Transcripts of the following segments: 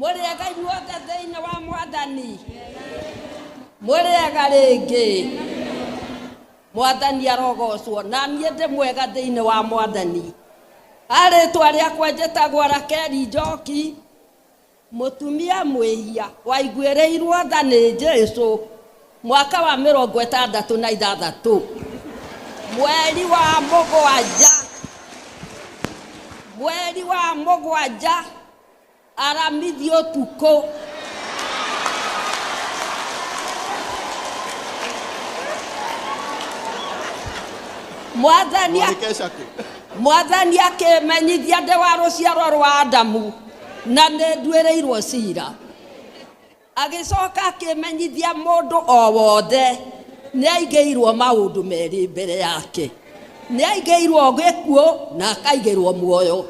Mũrĩega inyuothe thĩinĩ wa Mwathani. Mũrĩega rĩngĩ. Mwathani arogocwo na niĩ ndĩ mwega thĩinĩ wa Mwathani. Arĩtwa rĩakwa njĩtagwo Rakeli Njoki, mũtumia mwĩhia waiguĩrĩirwo tha nĩ Jesũ mwaka wa 66 mweri wa mũgwanja, mweri wa mũgwanja aramithi ũtukũ. Mwathani akĩmenyithia ndĩ wa rũciaro rwa Adamu na nĩ nduĩrĩirwo cira. Agĩcoka akĩmenyithia mũndũ o wothe nĩ aigĩirwo maũndũ merĩ mbere yake, nĩ aigĩirwo gĩkuũ na akaigĩrwo muoyo.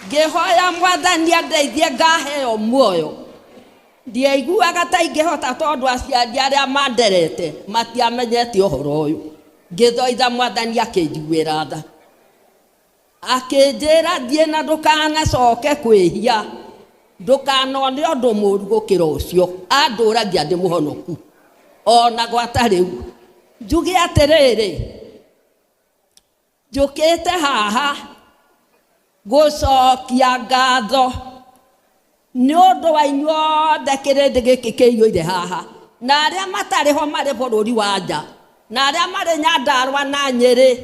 Ngĩhoya Mwathani andeithie ngaheo muoyo. Ndiaiguaga ta ingĩhota tondũ aciari arĩa manderete matiamenyete ũhoro ũyũ. Ngĩthoitha Mwathani akĩnjiguĩra tha, akĩnjĩra thiĩ na ndũkanacoke kwĩhia, ndũkanone ũndũ mũũru gũkĩra ũcio. Andũragia ndĩ mũhonoku ona gwata rĩu. Njuge atĩrĩrĩ, njũkĩte haha gũcokia ngatho nĩ ũndũ wa inyuothe kĩrĩndĩ gĩkĩ kĩiyũire haha, na arĩa matarĩ ho marĩ bũrũri wa nja, na arĩa marĩ Nyandarũa na Nyĩrĩ,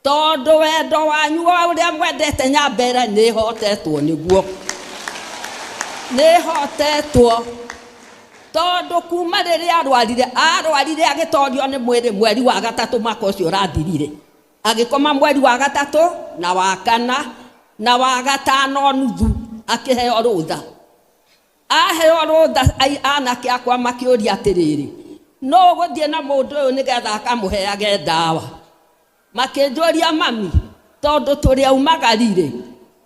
tondũ wendo wanyu wa ũrĩa mwendete Nyambere nĩhotetwo nĩguo, nĩhotetwo. Tondũ kuma rĩrĩa arwarire, arwarire agĩtorio nĩ mwĩrĩ mweri wa gatatũ mwaka ũcio ũrathirire, agĩkoma mweri wa gatatũ na wa kana na wa gatano nuthu akĩheo rũtha. Aheo rũtha, anake akwa makĩũria atĩrĩrĩ, no ũgũthiĩ na mũndũ ũyũ nĩgetha akamũheage ndawa? Makĩnjũria, mami, tondũ tũrĩ aumagarire,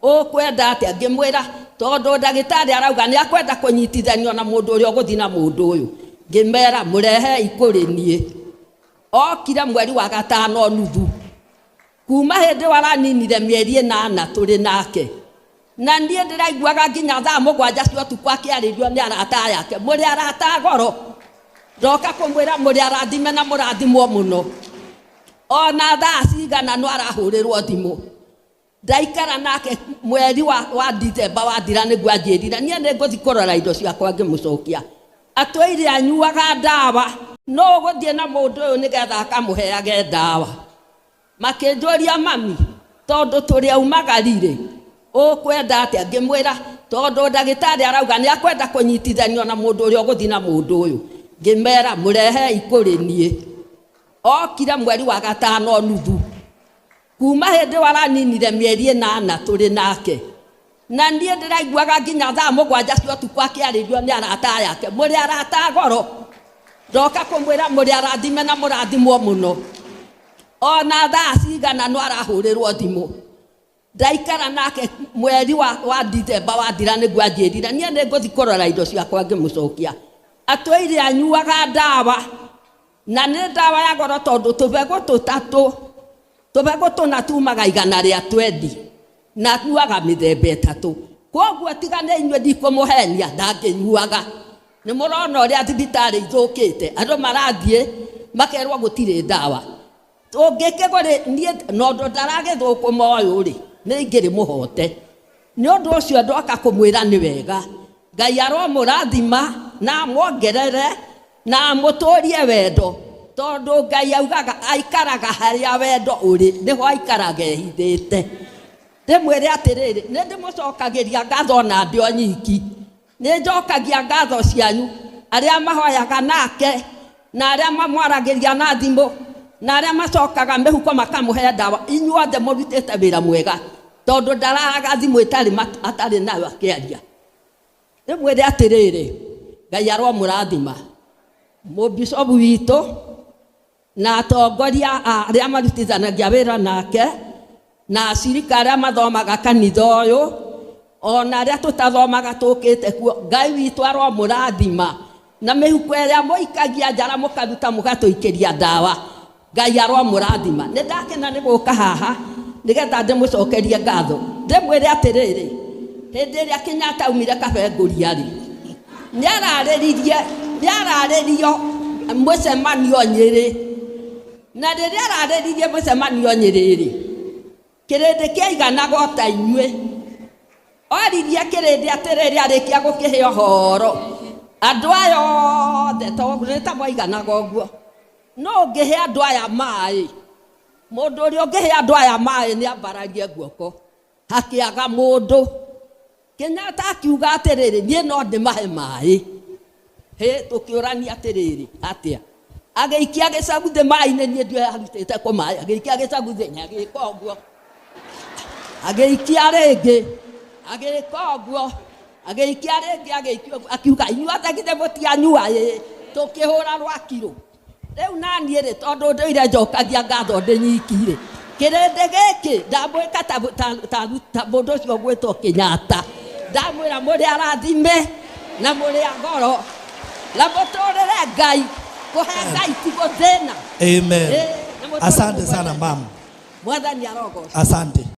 ũkwenda atĩa? Ngĩmwĩra tondũ ndagĩtarĩ arauga nĩ akwenda kũnyitithanio na mũndũ ũrĩa ũgũthiĩ na mũndũ ũyũ. Ngĩmera mũrehei kũrĩ niĩ. Okire mweri wa gatano nuthu, kuma hĩndĩ ĩyo araninire mĩeri 8 tũrĩ nake, na niĩ ndĩraiguaga nginya thaa 7 cia ũtukũ akĩarĩrio nĩ arata yake, mũrĩ arata a goro. Ndoka kũmwĩra mũrĩ arathime na mũrathimwo mũno. Ona thaa cigana no arahũrĩrwo thimũ. Ndaikara nake mweri wa Dithemba wathira nĩguo anjĩrire niĩ nĩ ngũthiĩ kũrora indo ciakwa. Ngĩmũcokia atũire anyuaga ndawa, no ũgũthiĩ na mũndũ ũyũ nĩgetha akamũheage ndawa? Makĩnjũria, mami, tondũ tũrĩ aumagarire, ũkwenda atĩa? Ngĩmwĩra tondũ ndagĩtarĩ arauga nĩ akwenda kũnyitithanio na mũndũ ũrĩa ũgũthiĩ na mũndũ ũyũ. Ngĩmera mũrehei kũrĩ niĩ. Okire mweri wa gatano nuthu, kuma hĩndĩ ĩyo araninire mĩeri 8 tũrĩ nake, na niĩ ndĩraiguaga nginya thaa 7 cia ũtukũ akĩarĩrio nĩ arata yake, mũrĩ arata a goro. Ndoka kũmwĩra mũrĩ arathime na mũrathimwo mũno. Ona thaa cigana no arahũrĩrwo thimũ. Ndaikara nake mweri wa Dithemba wathira nĩguo anjĩrire niĩ nĩ ngũthiĩ kũrora indo ciakwa. Ngĩmũcokia atũire anyuaga ndawa, na nĩ ndawa ya goro tondũ tũbegũ tũtatũ, tũbegũ tũna tumaga 120, na anyuaga mĩthemba 3. Koguo tiga nĩ inyuĩ ndikũmũhenia, ndangĩnyuaga. Nĩ mũrona ũrĩa thibitarĩ ithũkĩte, andũ marathiĩ makerwo gũtirĩ ndawa. Tũngĩkĩgũrĩ niĩ na ũndũ ndaragĩthũkũma ũyũ rĩ, nĩ ingĩrĩ mũhote. Nĩ ũndũ ũcio ndoka kũmwĩra nĩ wega. Ngai aromũrathima na amwongerere na amũtũrie wendo, tondũ Ngai augaga aikaraga harĩa wendo ũrĩ, nĩho aikaraga ehithĩte. Ndĩmwĩre atĩrĩrĩ, nĩ ndĩmũcokagĩria ngatho na ndĩ o nyiki. Nĩ njokagia ngatho cianyu arĩa mahoyaga nake, na arĩa mamwaragĩria na thimũ, na arĩa macokaga mĩhuko makamũhe ndawa. Inyuothe mũrutĩte wĩra mwega, tondũ ndararaga thimũ atarĩ nayo akĩaria. Ndĩmwĩre atĩrĩrĩ, Ngai aromũrathima. Mũbicobu witũ na atongoria arĩa marutithanagia wĩra nake, na acirika arĩa mathomaga kanitha ũyũ, ona arĩa tũtathomaga tũkĩte kuo, Ngai witũ aromũrathima. Na mĩhuko ĩrĩa mũikagia njara mũkaruta mũgatũikĩria ndawa, Ngai aromũrathima. Nĩ ndakena nĩ gũka haha nĩgetha ndĩmũcokerie ngatho. Ndĩmwĩre atĩrĩrĩ, Hĩndĩ ĩrĩa Kenyatta aumire Kabengũria rĩ, nĩararĩririe nĩararĩrio mũcemanio Nyĩrĩ, na rĩrĩa ararĩririe mũcemanio Nyĩrĩ rĩ, kĩrĩndĩ kĩaiganaga o ta inyuĩ. Oririe kĩrĩndĩ atĩrĩrĩ, arĩkia gũkĩhe ũhoro andũ aya othe, tondũ nĩ ta mwaiganaga ũguo, no ũngĩhe andũ aya maĩ, mũndũ ũrĩa ũngĩhe andũ aya maĩ nĩ ambararie guoko. Hakĩaga mũndũ. Kenyatta akiuga atĩrĩrĩ, niĩ no ndĩmahe maĩ. Hĩ, tũkĩũrania atĩrĩrĩ, atĩa? Agĩikia gĩcagu thĩ maĩ-inĩ, niĩ ndiũĩ arutĩte kũ maĩ, agĩikia gĩcagu thĩ, na agĩka ũguo, agĩikia rĩngĩ, agĩka ũguo, agĩikia rĩngĩ, agĩikia ũguo, akiuga inyuothe githĩ mũtianyua? Ĩ, tũkĩhũra rwakirũ. Rĩu naniĩ rĩ, tondũ ndũire njokagia ngatho ndĩ nyiki rĩ, kĩrĩndĩ gĩkĩ ndamwĩka ta, ta, ta, ta mũndũ ũcio ũgwĩtwo Kenyatta, ndamwĩra mũrĩ arathime na mũrĩ a goro na mũtũrĩre Ngai, kũhe Ngai ti gũthĩna. Amen. Ĩ, na mũtũre Asante sana mũgwete. mam. Mwathani arogocwo. Asante.